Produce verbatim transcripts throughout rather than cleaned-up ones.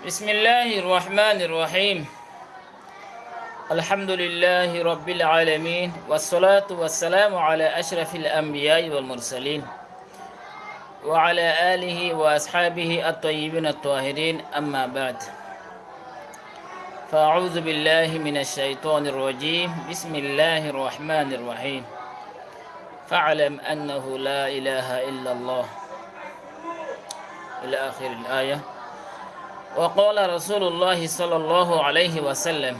بسم الله الرحمن الرحيم. الحمد لله رب العالمين، والصلاة والسلام على أشرف الأنبياء والمرسلين، وعلى آله وأصحابه الطيبين الطاهرين، أما بعد. فأعوذ بالله من الشيطان الرجيم. بسم الله الرحمن الرحيم. فاعلم أنه لا إله إلا الله. إلى آخر الآية. وقال رسول الله صلى الله عليه وسلم: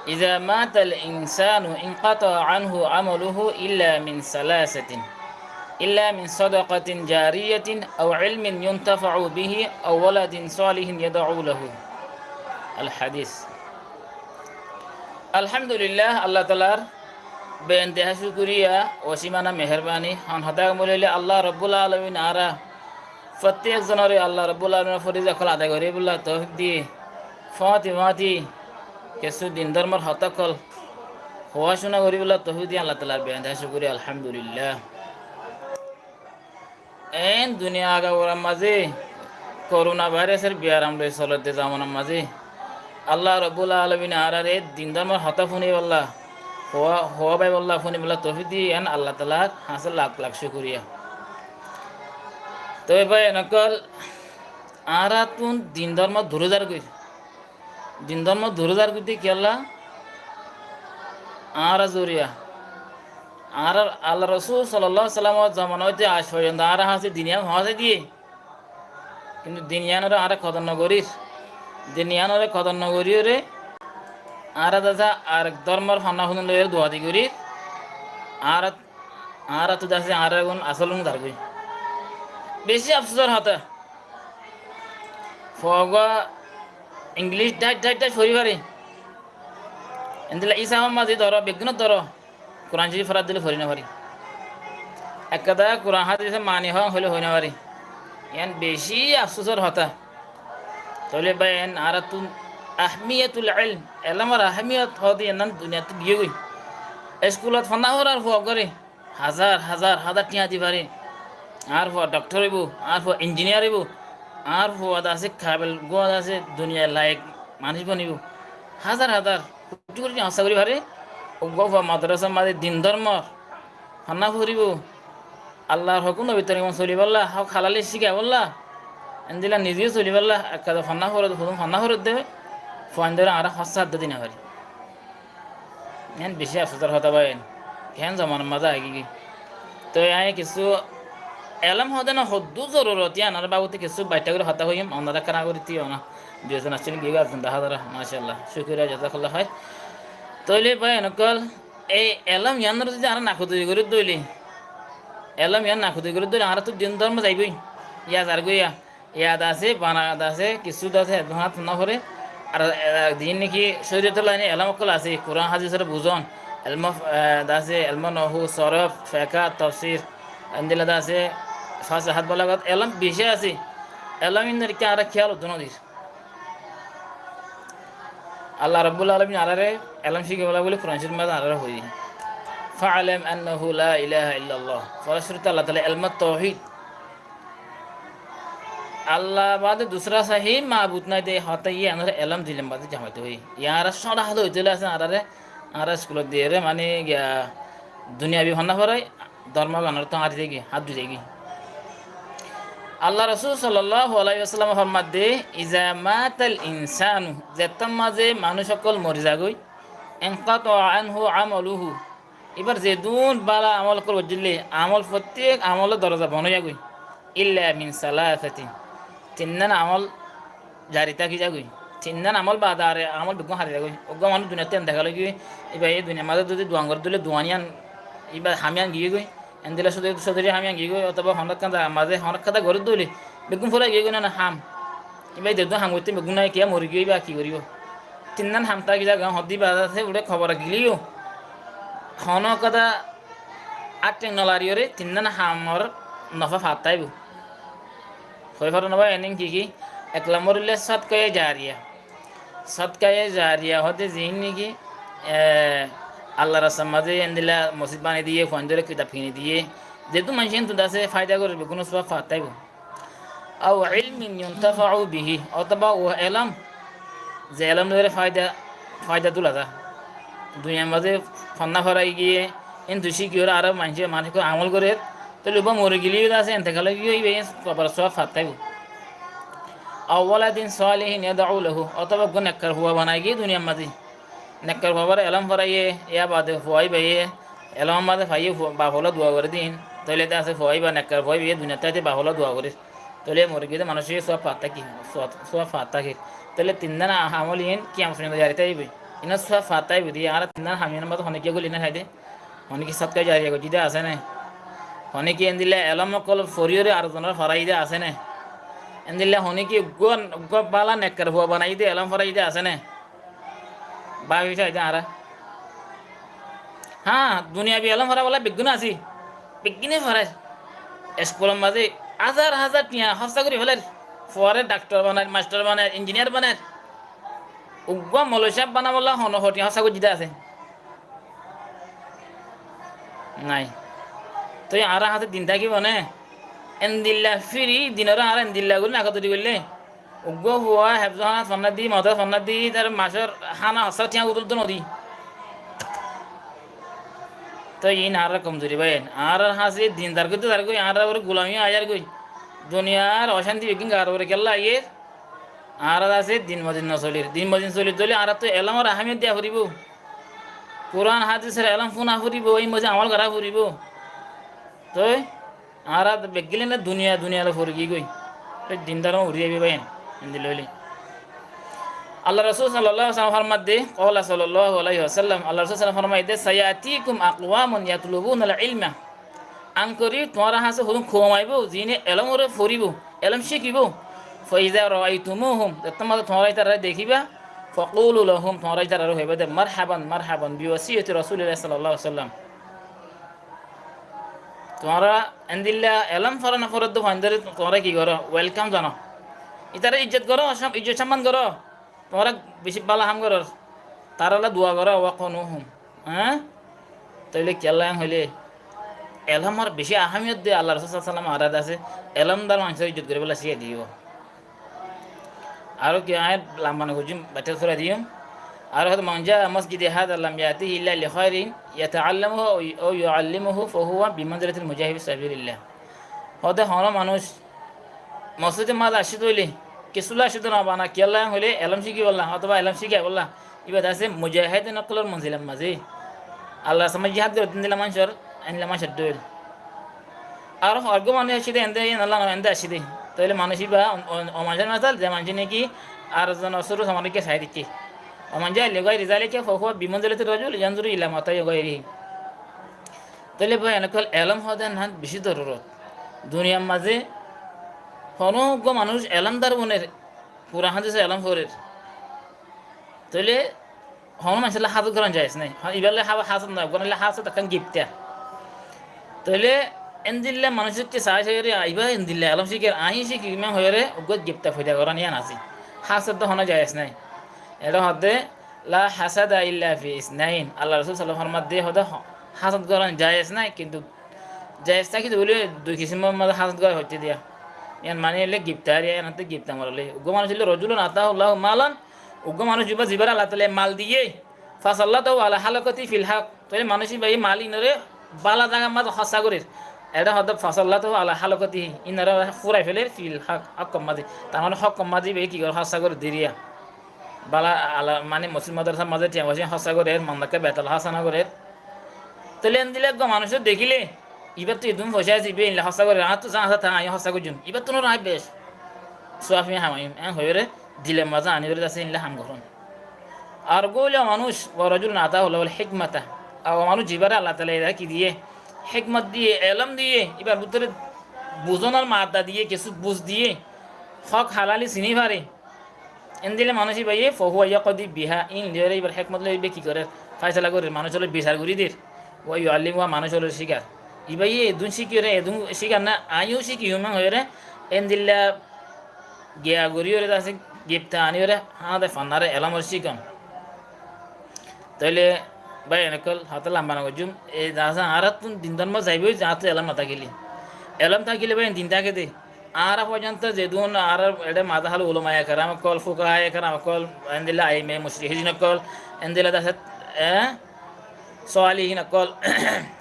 إذا مات الإنسان انقطع عنه عمله إلا من ثلاثة، إلا من صدقة جارية أو علم ينتفع به أو ولد صالح يدعو له. الحديث. Alhamdulillah, Allah taalar beinteha cúkuriya, osímana meherbani. Hon hotá hoilé Allah Rabbul Alamin añára fottíek zonoré Allah Rabbul Alamin or foriza ókkol adai goríbolla toufik diyé, fúañti fúañti kessú din dórmor hotá ókkol hoóa cúna goríbolla toufik diyé Allah taalar beinteha cúkuriya, alhamdulillah. Eén duniya agagorar mazé korona vairasor biyaram loi solodde zamanar mazé Allah Rabbul Alamine añáráre din dórmor hotá fúnibolla, hoóa, hoóa baibolla, fúnibolla toufik diyé, eén Allah taalar hañsé lak lak cúkuriya. Toi bái ókkol, añáráttun din dórmo duré zargói. Din dórmo duré zargói de kiyólla? Añára zoriya. Añára Allah Rosul sallallahu alaihi wasallam or zomana óite aij foijjonto añára hañsé din yián foóñsai diyé. Kintu din yiánoré añára kodor nogorír. Din yiánoré kodor nogoríyoré añára dasa arek dórmor fonná fonní loiyóre duadi gorír. Añára, añárattú dasa añárar gún asól gún zargói. Beci afsusor hotá. Fua uggúa Ingilíc dháic dháic dháic fori fare. Endilla hísabor mazé dóro, beggúnor dóro. Kuran Córif forat dile fori nofari. Ekkán Kuran hádisor mani hoón hoilé hoi nofari. Yián beci afsusor hotá. Tóile bái, eén añárattú ahmiyatul ilm, elómor ahmiyot hoóde yián duniyattú giyói goi. Eskulot fonná forar fua uggúare hazar hazar hazar tiañ di fare. Añár fua dhokthor óibo, añár fua injiniyar óibo, añár fua dase kabel, uggúa dase duniyar laek manúic bonibo. Hazar hazar, kuthi kuthi tiañ hóros gorí fare. Uggúa fua madrasar mazé din dórmor fonná foribo, Allar hókum nobir torika solibólla, hók halaile cíkaibolla, endilla nize yó solibólla, ekkán fonná foredde, hodún fonná foredde, fuaindóre añára hóssa hadde di nofari. Yián beci afsusor hotá bái, eén keén zomanar mazé aigiyói. Toi añí kessú elóm hoóde na hoddúr zorurot yián añára babote kessú baiththá gorí hotá hoiyum, onora ekkán gorí tíyo na. Duizon accíl, giyói, ekzon dahá zar, macállah, cúkuriya, jazakallah hóir. Tóile bái ókkol, ei elóm yiánoré zodi añára nakodori gorí dóile, elóm yián nakodori gorí dóile añárattú din dórmo zaibói, yá zargói yá. Yá dase, bana dase, kessú dase, eddún hánat nofore. Ar, ar din niki córiyotor laine elóm ókkol asé, Kuran hádisore buzón, elmo, e, dase, elmo nohú, sorof, feka, tofsir, endilla dase, fasahat balagot, elóm beci asé. Elóm iín dóri ki añára kiyál uddú nodir. Allah Rabbul Alamin añáráre elóm cíkaibolla bóli Kuran Córif mazé añáráre hoiyé. فاعلم أنه لا إله إلا الله. Fora cúrute Allah taala elmot touhid, Allah bade dusra sahi mabud nai de hotá, yián añáre elóm dilor mazé zomaito hoiyé. Yián añára sóra hale óite óile asé añáráre, añára iskulot diyére mani giya duniyabi fonná forai, dórmo gán ottu hári zaigói, hát dui zaigói. Allah Rosul sallallahu alaihi wasallam formadde, إذا مات الإنسان, zettót mazé manúic ókkol mori zagói, انقطع عنه عمله, íbar zedún bála amól ókkol goijjíl de, amól, fottíek amólor doroza bon ói zagói. إلا من ثلاثة, tinnán amól zari táki zagói. Tinnán amól bade ar amól beggún hári zagói. Uggúa manúic duniyattú en dehá loi giyói, íba e duniyar mazé zodi duan gorí dóile duan yián, íba ham yián giyói goi. Endilla sodori, sodori ham yián giyói goi, otóba honó ekkán zagar mazé honó ekkán gorí dóile beggún fúrai giyói goi na, na ham. Íba zedún ham goitté beggún nai, kiyá mori giyói, íba ki goríbo? Tinnán ham táki zagói, hoddé íba asé uçé kobor gilé yó honó ekkán añthéng no lariyóre tinnán hamor nofa fat táibo. Hoi faro né bái, eén ki ki? Ek lombor óilde sodkaye jariya. Sodkaye jariya hoóde ziín niki, e, Allar rastar mazé endilla mosjid banai diyé, fuaindóre kitab kini diyé, zedún maincé entú dase faida gorer, beggún sóab fat táibo. Aw ilmin yuntafa'u bihi, otóba uggwá elóm, ze elóm loiyóre faida, faida tula za. Duniyar mazé fonná forai giyé, íntu cíkiyóre aró maincé, maincé amól gorér, tóile uggwá mori gilé yó de asé, entekal ói giyé, íba yían kobor suab fat táibo. Aw waladin salihin yad'u lahu, otóba uggwá nekkar fua banai giyé duniyar mazé. Nekkar fua báre elóm foraiyé, yá bade fua íbaye elóm mazé faiyé, fua, baf ólla dua goré din, tóile de asé fua íba, nekkar fua íbaye duniyat táite baf ólla dua gorér. Tóile mori giyé de manúic suab fat táke, suab, suab fat táke. Tóile tin dán amól iín kiyamot foijjonto jari táibo. Iín suab fat táibo de, añára tin dán ham iín mazé honókiyé gorí no sai de. Honókiyé sodka jariya goijjé de asé né? Honókiyé endilla elóm ókkol foriyóre ar zonore foraiyé de asé né? Endilla honókiyé uggwá, uggwá bála nekkar fua banaiyé de elóm foraiyé de asé né? Báfi sai de añára. Há, duniyabi elóm fora bála beggún asé. Beggúne forair. Eskulor mazé házar házar tiañ hóssa gorí félair. Fuare daktor banair, mastor banair, injiniyar banair. Uggwá moulovi sáb banabolla honó tiañ hóssa goijjé de asé? Nái. Toi añárar hañsé din tákibo né? Endilla firi dinoré añára endilla gorí nakadori goillé, uggwá fua hefzohánat fonná di, modorsát fonná di, tar masór hána hossá tiañ uddúr dó nodi. Toi iín añárar komzori bái. Añárar hañsé din zargói de zargói, añárar uore gulami aiyér goi. Duniyar ocánti beggín gaar uore kiyólla aiyér? Añárar hañsé din mozin no solir. Din mozin solir de óile añárattú elómor ahámiyot diya foribó. Kuran hádisor elóm fúna foribó, ín mozin amól gorá foribó. Toi añára beggílene duniya, duniya loi fori giyói. Toi din dórmo uri zaibo bái, endilla óile. Allar Rosul sallallahu alaihi wasallam formaiyé de, qala sallallahu alaihi wasallam, Allar Rosul sallallahu alaihi wasallam formaiyé de, sayatikum aqwamun yatlubunal ilma. Añkori tuáñrar hañsé hodún koum aibó, ziíne elómoré foribó, elóm cíkibó. Fa iza ra'aytumuhum, zettót mazé tuáñra ítararé dekíba, faqulu lahum, tuáñra ítararé hoibá de, marhaban, marhaban, biwasiyati Rasulillah sallallahu alaihi wasallam. Tuáñra endilla elóm fora no foredde fuaindóre tuáñra ki goró? Welcome zano. Ítararé ijjot goró, sam-, ijjot somman goró. Tuáñra beci bála ham gorór. Taralla dua goró, wa qunuhum. Há? Tóile kiyólla hoilé, elómor beci ahámiyot de Allar Rosul sallallahu alaihi wasallam añára de asé, elómdar manúcor ijjot goríbolla cíkai diyó. Aró ki aññí lamba no goijjum, baiththá furai diyum. Aró hoóde, man jaa masjidi haza lam yatihi illa li khairin yata'allamuhu aw, aw yu'allimuhu fahuwa bimanzilatil mujahidi fi sabilillah. Hoóde honó manúic mosjidor mazé aiccé de óile, kessúlla aiccé de no bana, kiyólla hoilé elóm cíkibolla, otóba elóm cíkaibolla. Íba de asé mujahidin ókkolor monzilor mazé. Allar rastat mazé jihad gorér de endilla manúcor, endilla manúcor dóil. Ar hoggúa manúic aiccé de, ende iín Allah no, ende aiccé de. Tóile manúic íba o, o, o manúcor mosal, ze manúic niki ar zonor cúru saman ókkol sai dikké. Wa man jaa li ghairi zalika fahuwa bimanzilati rajul yanzuru ila mata'i ghairihi. Tóile bái, enekal elóm hoóde nán beci dorurot. Duniyar mazé honó uggúa manúic elómdar boner, Kuran hádisor elóm forer. Tóile honó manúcolla hásot gorán jaiz nái. Há-, íballa há-, hásot nái, uggúanolla hásot ekkán gifta. Tóile endilla manúcor ki sai saiyóre, íba endilla elóm cíker, aññí cíkiyum hoiyóre, uggúa gifta foida gorán yían asé. Hásot de honó jaiz nái. Eçé hoóde, la hasada illa fi isnain. Allar Rosul sallallahu alaihi wasallam formaiyé de hoóde, hásot gorán jaiz nái, kintu jaiz táki de bóli dui kisimor mazé hásot gorá hoitté diya. Yían mani óile gifta ariya, yían ótte gifta mora loi. Uggúa manúic óile rajulun atahullahu malan, uggúa manúic íba zibáre Allah taala mal diyé, fasallatahu ala halakatihi fil haq. Tóile manúic íba ei mal ínoré bála zagar mazé hóssa gorér. Eçé hoóde fasallatahu ala halakatihi, ínoré fúrai féler fil haq, hókkor mazé. Tar mane hókkor mazé íba ki gorér, hóssa gorér diriya. Bála ala, mane mosjid madrasar mazé tiañ foicá hóssa gorér, mandakka betal hóssa no gorér. Tóile endilla eggúa manúic dekíle, íbattú edún foicá asé, íba endilla hóssa gorér, añáttu zá asé, aññí hóssa goijjum. Íbattú no aññí bec suab ham goijjum, en hoiyóre dilor mazé aníyoré de asé endilla ham gorón. Ar uggúa óile manúic, wa rajulun atahullahu al hikmata. Ar manúic zibáre Allah taala íba ki diyé, hikmot diyé, elóm diyé, íbar bútore buzónor madda diyé, kessú buz diyé, hók halali siní fare. Endilla manúic íbaye, fahuwa yaqdi biha, ín loiyóre íbar hikmot loi íba ki gorér, fáisala gorér, manúic ókkolore bisar gorí der. Wa yuallimuha, manúic ókkolore cíkar. Íbaye edún cíkiyóre, edún cíkar na, aññíyo cíkiyum hoiyóre, endilla giya goríyoré de asé, gifta aníyoré, háñde fannáre elómor cíkon. Tóile bái, enekal hotá lamba no goijjum, ei de asé, añárattún din dórmo zaibói, añárattú elóm no tákile. Elóm tákile bái, din táke de. Añára foijjonto zedún añárar eçé mazé hál ulamaye keram ókkol, fukahaye keram ókkol, endilla aime mujtahidin ókkol, endilla de asé, e, solihin ókkol,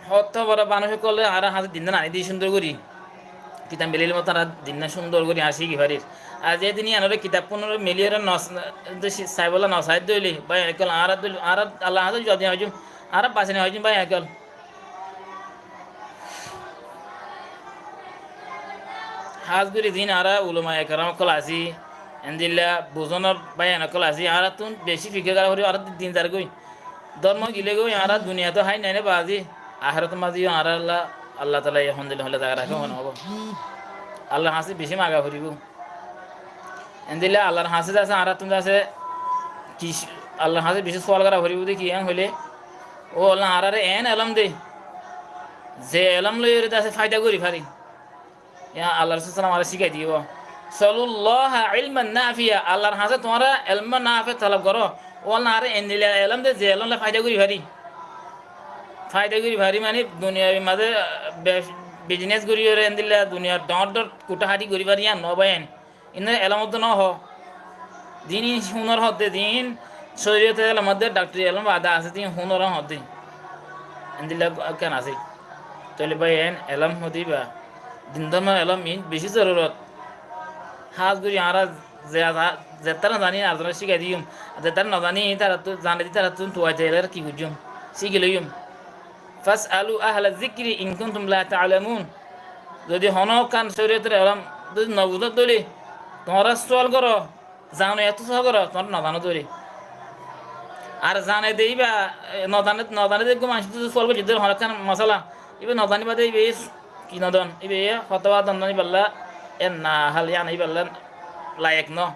hoto boro manúic ókkol añárar hañsé dinná aní di cúndor gorí. Kitab melile moto añára dinná cúndor gorí añára cíki farir. Ar zedún iyanore kitab fúnore meliyore no, saibolla no saidde óile, bái ókkol, añára dóil, añára Allar hañsé zodi hoijjum, añára basi no hoijjum, bái ókkol. Hás gorí din añára ulamaye keram ókkol así, endilla buzonor báiyain ókkol así, añárattún beci fikir gorá foribó, añárattún din zargói. Dórmo gilé goi, añára duniyat hái nai né bazi, ahérator mazé yó añára Allah, Allah taala yó hondilla hondilla zaga rakí hone óibo. Allar hañsé beci maga foribó. Endilla Allar hañsé de asé, añárattún de asé, ki, Allar hañsé beci sual gorá foribó de ki en hoilé, ó Allah, añárare en elóm de, ze elóm loiyóre de asé faida gorí fari. Yá Allah Rosul sallam añáre cíkai diyé. Salullaha ilman nafiya. Allar hañsé tuáñra elmo nafe tolob goró. Ó Allah, añáre endilla elóm de, ze elóm loi faida gorí fari. Faida gorí fari mani duniyar mazé, ah, be-, biznes gorí ore endilla duniyar dhoóñr dhoóñr kuthahati gorí fari yián no bái en. Iín elóm ottu no hoó. Ziín húnor hoódde, ziín córiyotor elóm hoódde, dhaktori elóm baade asé, ziín húnor hoódde. Endilla ekkán asé. Tóile bái, en elóm hoódde íba, din dórmor elóm iín bicí zorurot. Hás gorí añára ze-, ze-, zettára zaní, arzonore cíkai diyum. Zettára nozaní, tarattú, zane de tarattú tuwai tailé ki goijjum? Cíki loiyum. Fas'alu ahla zikri in kuntum la ta'lamun. Zodi honó ekkán córiyotor elóm zodi no buzó dóile, tuáñra sual goró, zano, ettú sual goró, tuáñra nozano dóile. Ar zane de íba, e, nozane, nozane de eggúa maincóttu sual goijjé dóile honó ekkán mosala, íba nozaníba de íba ki nodon, íba e fotowa don, don íballa e nahal, yáni íballa layek no.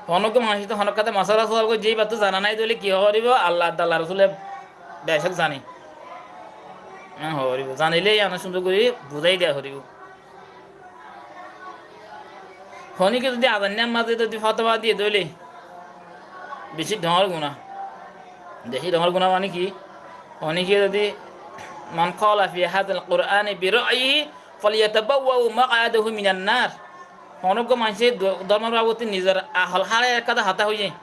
Honó eggúa maincóttu honó ekkán mosala sual goijjé, íbattú zana nái dóile ki hoó foribó? Allah, Allah Rosule becók zane. En hoó foribó. Zanilé yían cúndor gorí buzái diya foribó. Honíkka zodi azainnar mazé zodi fotowa diyé dóile, bicí dhoóñr guná. Bicí dhoóñr guná mani ki? Honíkka zodi, man qala fi hazal Qur'ani bi ra'yihi falyatabawwa' maq'adahu minan nar. Honó eggúa maincé dó-, dórmor babute nizor ahol háçe ekkán hotá hoiyé.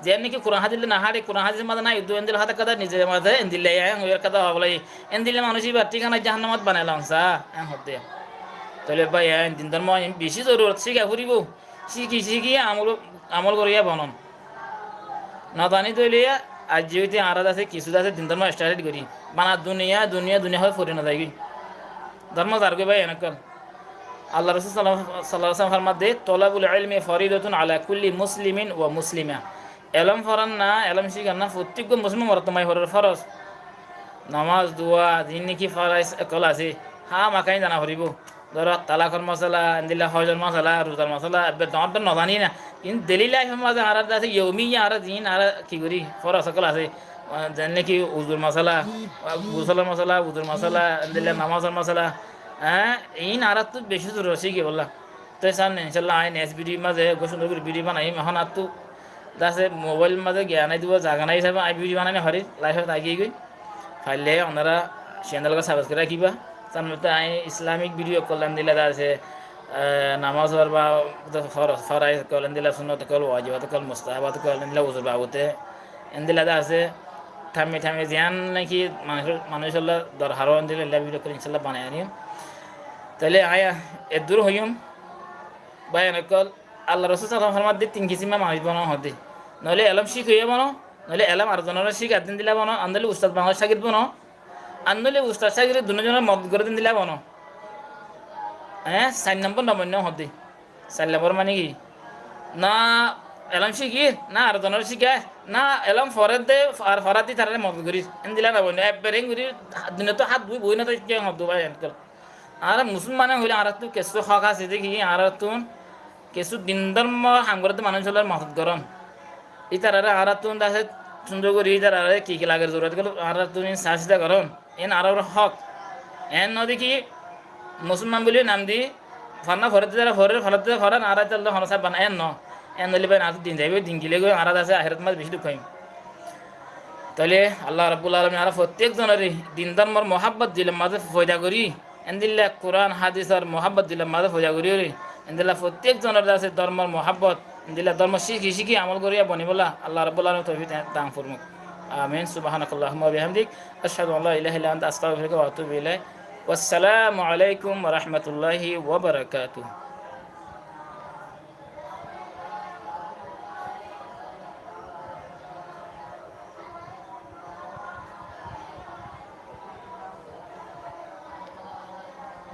Ze niki Kuran hádis loi no háçe, Kuran hádisor mazé nái, uddú endilla hotá ekkán nizor mazé endilla en hoiyé ekkán hoó bóle. Endilla manúic íbar thíkana jahannamot banai lon saá, en hoódde. Tóile bái, en din dórmo iín bicí zorurot, cíka foribó. Cíki cíki amol, amol goríya bonon. Nozaní dóile aijja óite añára de asé, kissú de asé din dórmo estárt gorí. Bana duniya, duniya, duniya hoi fori nozaigói. Dórmo zargói bái en ókkol. Allah Rosul sallallahu, sallallahu alaihi wasallam formadde, "Tolabul ilmi faridatun ala kulli muslimin wa muslima." Elóm foranna, elóm cíkanna fottíggua musolman morot maiyafua ókkolor foroz. Nomaz, dua, ziín niki faraiz ókkol asé, hámaká iín zana foribó. Dóro, talakor mosala, endilla hozor mosala, ruzar mosala, ebbe dhoóñr dhoóñr nozaní na. Kintu daily life or mazé añára de asé, yomiya añára ziín añára ki gorí, foroz ókkol asé. Zeén niki uzur mosala, gusolor mosala, uzur mosala, endilla nomazor mosala, e, iín añárattú bicí zorurot cíkibolla. Toi sán, incállah, aññí next video mazé eggúa cúndor gorí video banaiyum. Ehón attú de asé mobail mazé giyan nái, dibo zaga nái hísabe aññí video banai no farir, life ot aigiyói. Faille onora channel gán subscribe rakíba. Tar mazé aññí Islamic video ókkol endilla de asé, e, nomazor ba foroz, faraiz ókkol, endilla sunnot ókkol, wajibat ókkol, mustahabat ókkol, endilla uzur babute, endilla de asé, thaimi thaimi ziyán niki manúic, manúicolla dorhar ó, endilla video ókkol incállah banai anim. Tóile aññí eddúr hoiyum, bái en ókkol, Allah Rosul sallallahu alaihi wasallam formadde tin kisímor manúic bono hoódde. Noóile elóm cíkoiya bono, noóile elóm ar zonoré cíkadde endilla bono, ar noóile ustad banaiyoré cágird bono, ar noóile ustad cágirde dunúzonor modot gorédde endilla bono. E, sair nombor no boinno hoódde. Sair nombor mani ki? Na elóm cíkir, na ar zonoré cíkir, na elóm foredde, ar foradde ítararé modot gorir. Endilla no boinno, ebbere en gorí duniyattú hát boi boi no táikka hoódde bái en ókkol. Añára musolman óile añárattú kessú hók asé de ki, añárattún kessú din dórmor ham gorédde manúicollá modot gorón. Ítararé añárattún de asé cúndor gorí ítararé ki ki lager zorurot ókkol añárattún iín saá sida gorón. Iín añárar hók. En no de ki musolman buli nam di, forá foredde tará forer, foredde tará forer, añára ítarar honó sáb bana, en no. En óile bái añárattú din zaibói, din gilé goi añára de asé ahérat mazé bicí duk faiyum. Tóile Allah Rabbul Alamin añára fottíek zonoré din dórmor muhábbot dilor mazé foida gorí, Endilla Kuran hadisor muhabbot dilor maze foida gorí gorí, endilla fottíek zonor dase dormor muhabbot, endilla dormo cíki cíki amol goríya bonibolla Allah Rabbul Alamin toufik dan formouk. Amin. Subhanakallahumma wa bihamdik. Ashhadu an la ilaha illa anta, astaghfiruka wa atubu ilaik. Wassalamu alaikum wa rahmatullahi wa barakatuh.